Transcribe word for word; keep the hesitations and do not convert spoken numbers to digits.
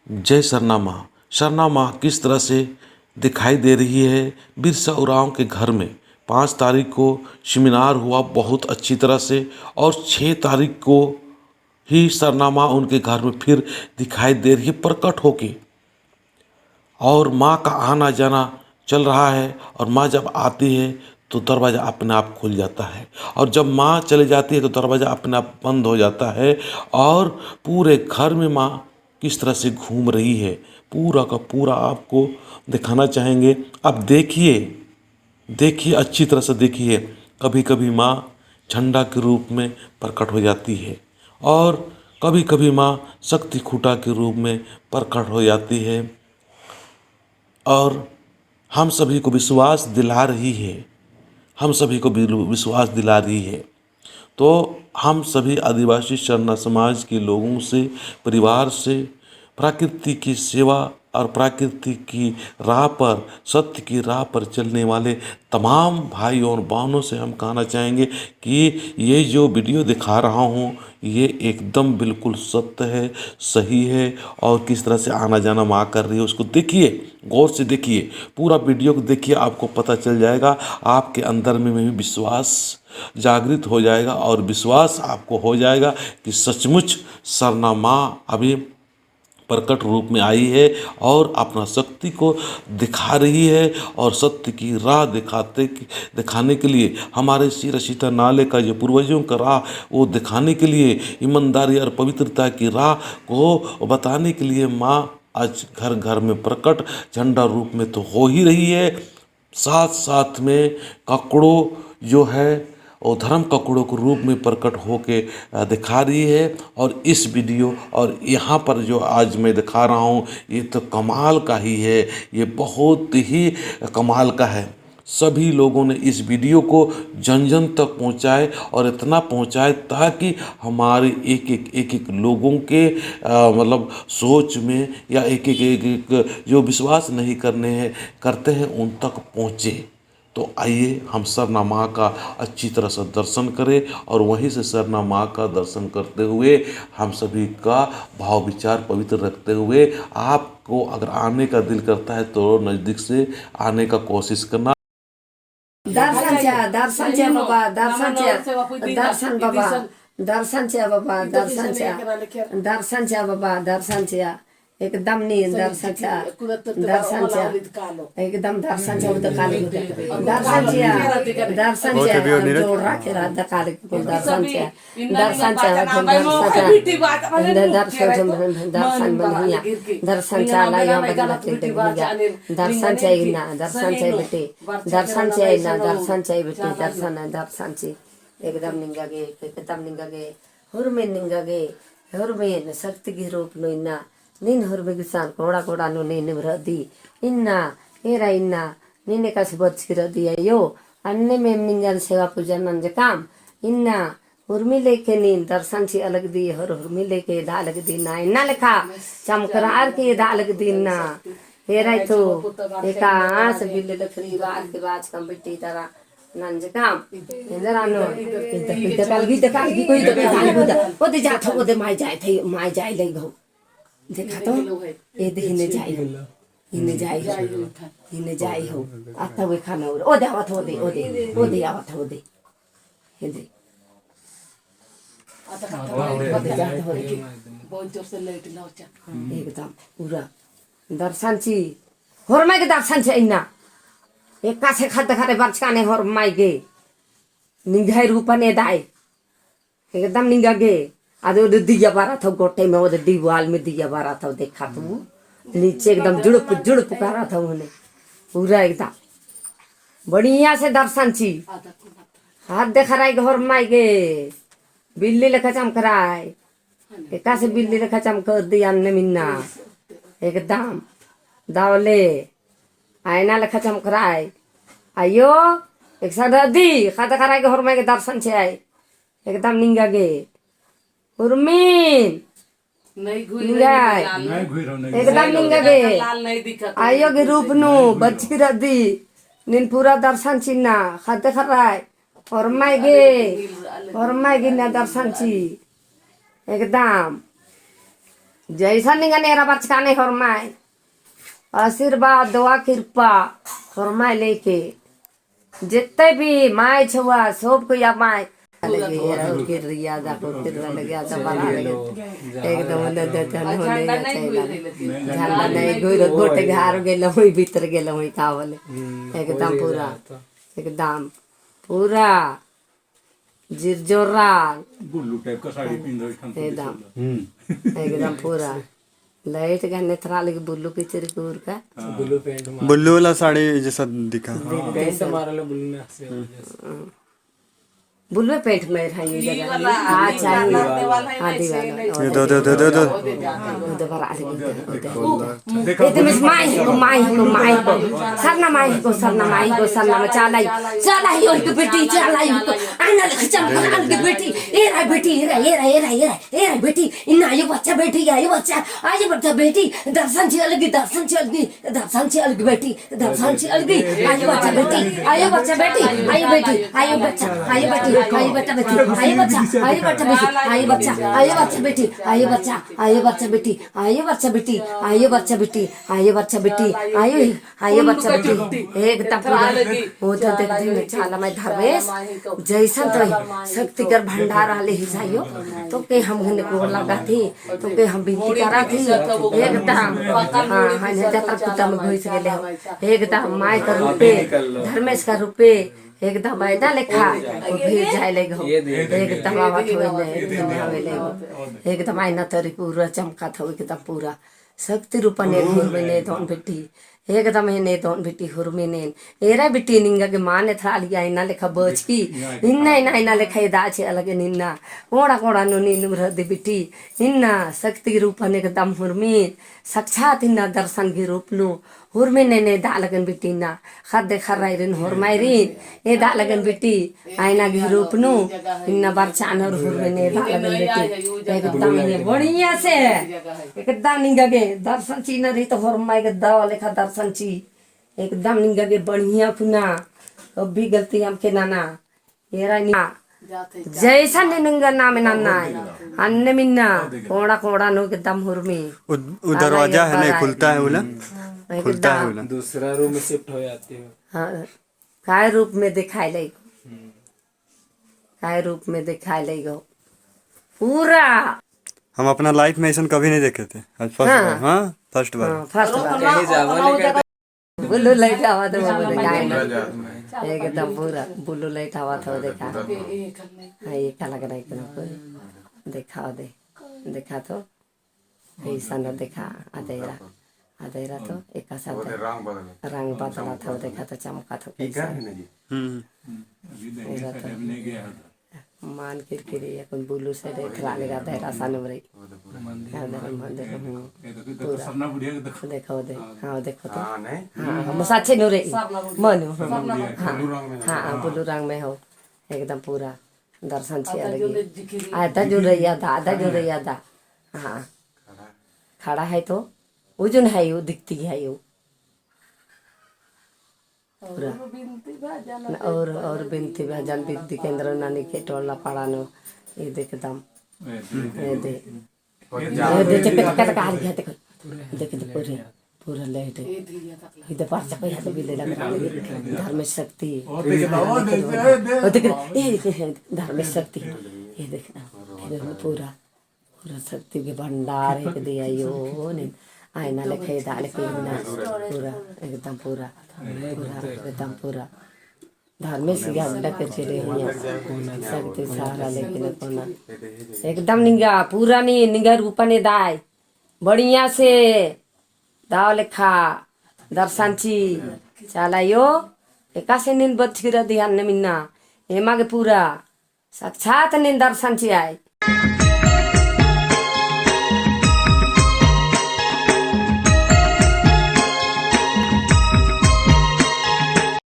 जय सरना माँ। सरना माँ किस तरह से दिखाई दे रही है बिरसा उराँव के घर में। पाँच तारीख को सेमिनार हुआ बहुत अच्छी तरह से, और छः तारीख को ही सरना माँ उनके घर में फिर दिखाई दे रही है प्रकट होके। और माँ का आना जाना चल रहा है, और माँ जब आती है तो दरवाज़ा अपने आप खुल जाता है, और जब माँ चली जाती है तो दरवाज़ा अपने आप बंद हो जाता है, और पूरे घर में माँ किस तरह से घूम रही है, पूरा का पूरा आपको दिखाना चाहेंगे। आप देखिए, देखिए, अच्छी तरह से देखिए। कभी-कभी माँ झंडा के रूप में प्रकट हो जाती है और कभी-कभी माँ शक्ति खूँटा के रूप में प्रकट हो जाती है और हम सभी को विश्वास दिला रही है, हम सभी को बिलु-, विश्वास दिला रही है। तो हम सभी आदिवासी सरना समाज के लोगों से, परिवार से, प्रकृति की सेवा और प्रकृति की राह पर, सत्य की राह पर चलने वाले तमाम भाई और बहनों से हम कहना चाहेंगे कि ये जो वीडियो दिखा रहा हूँ, ये एकदम बिल्कुल सत्य है, सही है, और किस तरह से आना जाना माँ कर रही है, उसको देखिए, गौर से देखिए, पूरा वीडियो को देखिए, आपको पता चल जाएगा, आपके अंदर में भी विश्वास जागृत हो जाएगा और विश्वास आपको हो जाएगा कि सचमुच सरना माँ अभी प्रकट रूप में आई है और अपना शक्ति को दिखा रही है और सत्य की राह दिखाते, दिखाने के लिए हमारे सिरा सीता नाले का जो पूर्वजों का राह, वो दिखाने के लिए, ईमानदारी और पवित्रता की राह को बताने के लिए माँ आज घर घर में प्रकट झंडा रूप में तो हो ही रही है, साथ साथ में ककड़ो जो है वो धर्म ककड़ो के रूप में प्रकट होके, अ, दिखा रही है। और इस वीडियो और यहाँ पर जो आज मैं दिखा रहा हूँ, ये तो कमाल का ही है, ये बहुत ही कमाल का है। सभी लोगों ने इस वीडियो को जन जन तक पहुँचाए और इतना पहुँचाए ताकि हमारे एक एक, एक एक लोगों के, अ, मतलब सोच में या एक एक, एक एक जो विश्वास नहीं करने हैं, करते हैं, उन तक पहुँचे। तो आइए हम सरना माँ का अच्छी तरह से दर्शन करें और वहीं से सरना माँ का दर्शन करते हुए हम सभी का भाव विचार पवित्र रखते हुए आपको अगर आने का दिल करता है तो नज़दीक से आने का कोशिश करना। दर्शन चिआ, दर्शन चिआ बाबा, दर्शन चिआ, दर्शन बाबा, दर्शन चिआ बाबा, दर्शन चिआ, दर्शन चिआ बाबा, दर्शन चिआ। एकदम नीन दर्शन चिआ, दर्शन चिआ। एकदम दर्शन चिआ, उदका लगी उदका। दर्शन चिआ, दर्शन चिआ। जोड़ा के रहा, उदका लगी दर्शन चिआ। दर्शन चिआ, दर्शन चिआ। दर्शन चिआ, दर्शन बनिया। दर्शन चिआ, ला यहाँ बनिया, दर्शन चिआ इन्ना, दर्शन चिआ बेटी। दर्शन चिआ इन्ना, दर्शन चिआ बेटी, दर्शन, दर्शन चिआ। एकदम निंगा गे, एकदम निंगा गे। हुरमेन निंगा गे, हुरमेन शक्ति गही रूप नू इन्ना। नीन हुरमी गुसन कोड़ा कोड़ा नू नीन रअदी। इन्ना, एरा इन्ना, नीन एकासे बरचकी रअदी अयो। अन्नेम एम निंगन सेवा पूजा नंजकाम। इन्ना, हुरमी लेखे नीन दर्शन चिआ लगदी, हर हुरमी लेखे एदा लगदी ना। इन्ना लेखा चमकरार की एदा लगदी ना। एरा तो एकासे बिल्ली लखरी बाल के बाचकम बेटी तरा नंजकाम। एन्देर आनो। इद्दा, इद्दा कालगी, इद्दा कालगी, कोई इद्दा कालगी, इद्दा। ओदे जात हो, ओदे माय जाय थे, माय जाय लई गो। देखा तो, एदे हिने जाय हो। हिने जाय हो। हिने जाय हो। आता वे खाना उर। ओदे आवत हो, ओदे, ओदे। ओदे आवत हो, ओदे। एदे। ओदे जात हो, ओदे। बहुत जोर से लेट ना हो चा। एकदम पूरा। दर्शन ची, होरमाय गे दर्शन ची इन्ना। एकासे खद्द खरे बरचकाने होरमाय गे। निंग्है रूपन एदाय। एकदम निंगा गे। अदे ओदे दिया बारा थो गोटे में, ओदे दीवाल में दिया बारा थो देखा तू। नीचे एकदम जुड़ुप, जुड़ुप करा थो होने। पूरा एकदम। बढ़िया से दर्शन ची। खद्द खराय गे होरमाय गे। बिल्ली लेखा चमकराय। एकासे बिल्ली लेखा चमकदी अन्नेम इन्ना। एकदम। दवले। आयना लेखा चमकराय। अयो, एकसन रअदी, खद्द खराय गे होरमाय गे दर्शन चिआय। एकदम निंगा गे। हुरमीन। निंगा। एकदम निंगा गे। अयो गे रूप नू, बरचकी रअदी। नीन पूरा दर्शन चिअना, खद्द खराय। होरमाय गे, होरमाय गे इन्ना दर्शन ची। एकदम। जैसा निंगा नेरा बरचका ने होरमाय, आशीर्वाद, दुआ, कृपा होरमाय लेके, जित्ते भी माय छुआ, सब कोई अब माय लगे, एरा उरके रिया जा, उरके रिया लगे, आजा बना लगे। एकदम उन्हें देते हैं, उन्हें अच्छा ही लगे। झंडा नहीं, गोई रो गोटे घर गेलो, हुई भीतर गेलो, हुई का बोले। हम्म, एकदम पूरा, एकदम पूरा। जिरजोरा। बुल्लू type का साड़ी पिंधो, इठन तो एकदम। हम्म। एकदम पूरा। Light गन्ने थरा लगी बुल्लू पिचरी कूर का। हाँ। बुल्लू pant मार। बुल्लू वाला साड़ी जैसा दिखा। दे-, हाँ। दे-, pant मारा लो बुल्लू ने हंसे वाला जैसा। हम्म। बुल्लू pant में रहा ये जगह। हाँ, चाहिए। हाँ, दीवाना। ये दो, दो, दो, दो, दो। दो बार आ गई, दो, दो। देखो, ए, तुम इस माई को, माई को, माई को। सरना माई को, सरना माई को, सरना में चालाई। चालाई, ओए तो बेटी, चालाई, ओए तो। आना ले, चल, आना ले बेटी। एरा बेटी, एरा, एरा, एरा, एरा। ए रे बेटी, इन्ना आयो बच्चा बेटी, आयो बच्चा, आयो बच्चा बेटी, दर्शन चिआ लगी, दर्शन चिआ लगी, दर्शन चिआ लगी बेटी, दर्शन चिआ लगी, आयो बच्चा बेटी, आयो बच्चा बेटी, आयो बेटी, आयो बच्चा, आयो बेटी, आयो बच्चा बेटी, आयो बच्चा, आयो बच्चा बेटी, आयो बच्चा, आयो बच्चा, आयो बच्चा बेटी, आयो बच्चा बेटी, आयो बच्चा बेटी, आयो बच्चा बेटी, आयो आयो बच्चा बेटी, एकदम पूरा। ओ तो देख दिन चाला माई धर्मेस, जैसन तो शक्ति कर भंडार आले ही सायो, तो के हम घने गोड़ लगा थी, तो के हम बिनती करा थी, एकदम, हाँ, हाँ, जतरा कुत्ता में घुस गेले हो, एकदम माई का रूपे, धर्मेस का रूपे, एकदम ऐदा लेखा, वो भी जाए लेगो, एकदम आवा थो ने, एकदम आवे लेगो, एकदम आईना तरी पूरा चमका थो, एकदम पूरा। शक्ति रूपा ने हुरमी ने दोन बेटी, एकदम ने दोन बेटी हुरमी ने, एरा बेटी निंगा गे माने थरा लिया इन्ना लेखा बचकी, इन्ना, इन्ना, इन्ना लेखा एदा चिआ लगे निन्ना, कोड़ा, कोड़ा नू नीन उम्र दे बेटी, इन्ना शक्ति रूपा ने एकदम हुरमी, साक्षात इन्ना दर्शन गे रूप नू, हुरमी ने ने एदा लगन बेटी इन्ना, खद्दे खर्राइरिन होरमाइरिन, एदा लगन बेटी, आईना गे रूप नू, इन्ना बरचानर हुरमी ने एदा लगन बेटी, एकदम ये बढ़िया से, एकदम निंगा गे दर्शन चिअना रई तो होरमाय गे दव लेखा दर्शन चिई, एकदम निंगा गे बढ़िया खुना, अब भी गलती हमके नना, एरा इन्ना, जैसा ने निंगा नाम नन्ना, अन्ने मिन्ना, कोड़ा कोड़ा नू एकदम हुरमी। उ, उ दरवाजा है ना, खुलता है उला? खुलता है उला। दूसरा रूम में शिफ्ट हो जाती हो। हाँ, काय रूप में दिखाई लेगो। हम्म। काय रूप में दिखाई लेगो। पूरा। हम अपना लाइफ में ऐसन कभी नहीं देखे थे। आज फर्स्ट बार। हाँ, फर्स्ट बार। हाँ, फर्स्ट बार। कहीं जावा नहीं करते। बुल्लू लाइट आवा तो बाबू देखा है ना। एकदम पूरा बुल्लू लाइट आवा तो देखा। हाँ, ये काला कलर का कोई। देखा दे। देखा तो। ऐसा न देखा, अदेरा। अदेरा तो एका साथ रंग बदला था, देखा तो चमका था कैसा। हम्म। एरा तो मान किरकिरी, अक्कुन बुल्लू से देख ला लेगा, अदेरा सा नू रई। अदेरा मंदिर, हम्म। पूरा। देखो दे, हाँ, देखो तो। हाँ, हम साचे नू रई। मनु, हाँ। हाँ, हाँ, बुल्लू रंग में हो। एकदम पूरा। दर्शन चिआ लगी। आदा जुन रई आदा, आदा जुन रई आदा। हाँ। खड़ा है तो, उजुन है यू, दिखती है यू। पूरा। और बिनती भजन, और, और बिनती भजन, बिनती केंद्र नानी के टोला पाड़ा नू, ये दे एकदम। ये दे। ये दे, चेक कर, कहाँ लिखा है, देखो। देख दे पूरे, पूरा लाइट। ये दे परचा कोई हाथ भी ले लग रहा है। धर्मेस शक्ति। और देख, और देख, ए, ए, धर्मेस शक्ति। ये देख ना, ये देख ना पूरा। पूरा शक्ति के भंडार एक दिया यो ने, आईना लेखे दाल के ना, पूरा, एकदम पूरा, पूरा, एकदम पूरा। धर्मेस गड्डा के चले हुआ, शक्ति सहारा लेके कोना। एकदम निंगा, पूरा नी, निंगा रूपा ने दाय, बढ़िया से, दाव लेखा, दर्शन ची, चाला यो, एकासे नीन बचकी रअदी अन्ने मिन्ना, एमा गे पूरा, साक्षात नीन दर्शन चिआय।